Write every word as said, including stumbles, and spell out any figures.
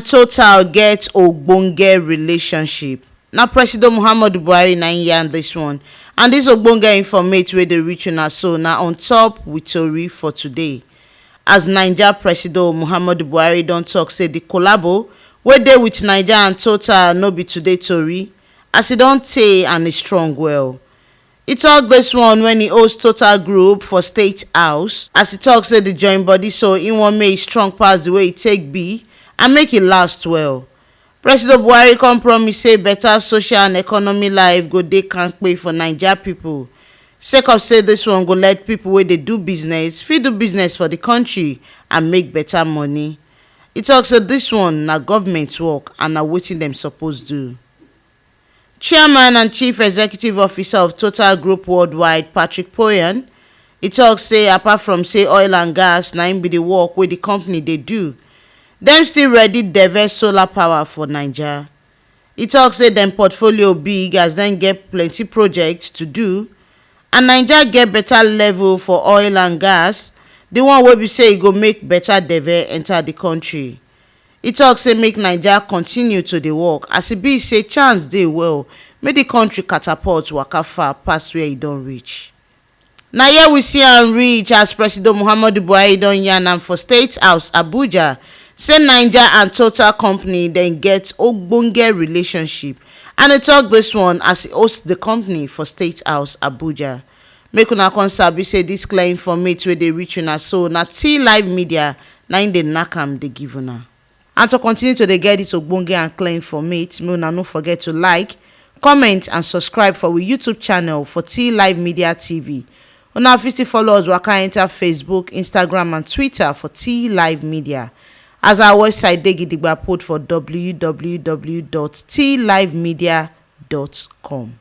Total get ogbonge relationship. Na President Muhammadu Buhari na im yarn this one, and this ogbonge informate wey dey reach una so na on top with tori for today. As Naija President Muhammadu Buhari don talk say the collabo wey dey with Naija and Total no be today tori, as e don tey and e strong well. E talk this one when e host Total Group for State House, as e talk say the join body so e wan make e strong pass the way e take be and make e last well. President Buhari come promise say better social and economy life go dey kampe for Naija people, sake of say this one go let people wey dey do business fit do business for the country and make better money. E talk say this one na government work and na wetin dem suppose do. Chairman and Chief Executive Officer of Total Group Worldwide, Patrick Poyan, e talk say apart from say oil and gas na im be the work wey the company dey do, dem still ready develop solar power for Naija. E talk say dem portfolio big as dem get plenty projects to do, and Naija get better level for oil and gas, the one wey be say e go make better develop enter the country. E talk say make Naija continue to dey work as e be say chance dey well make the country catapult waka far pass where e don reach. Na here we see am reach as President Muhammadu Buhari don yarn am for State House, Abuja, say Naija and Total Company dem get ogbonge relationship, and e talk this one as e host the company for State House, Abuja. Make una come sabi say this clear informate wey dey reach una so na T Live Media na im dey knack am dey give una. And to continue to dey get this ogbonge and clear informate, make una no forget to like, comment and subscribe for we YouTube channel for T Live Media T V. Una fit still follow us waka enter Facebook, Instagram and Twitter for T Live Media. As our website dey gidigba put for w w w dot t live media dot com.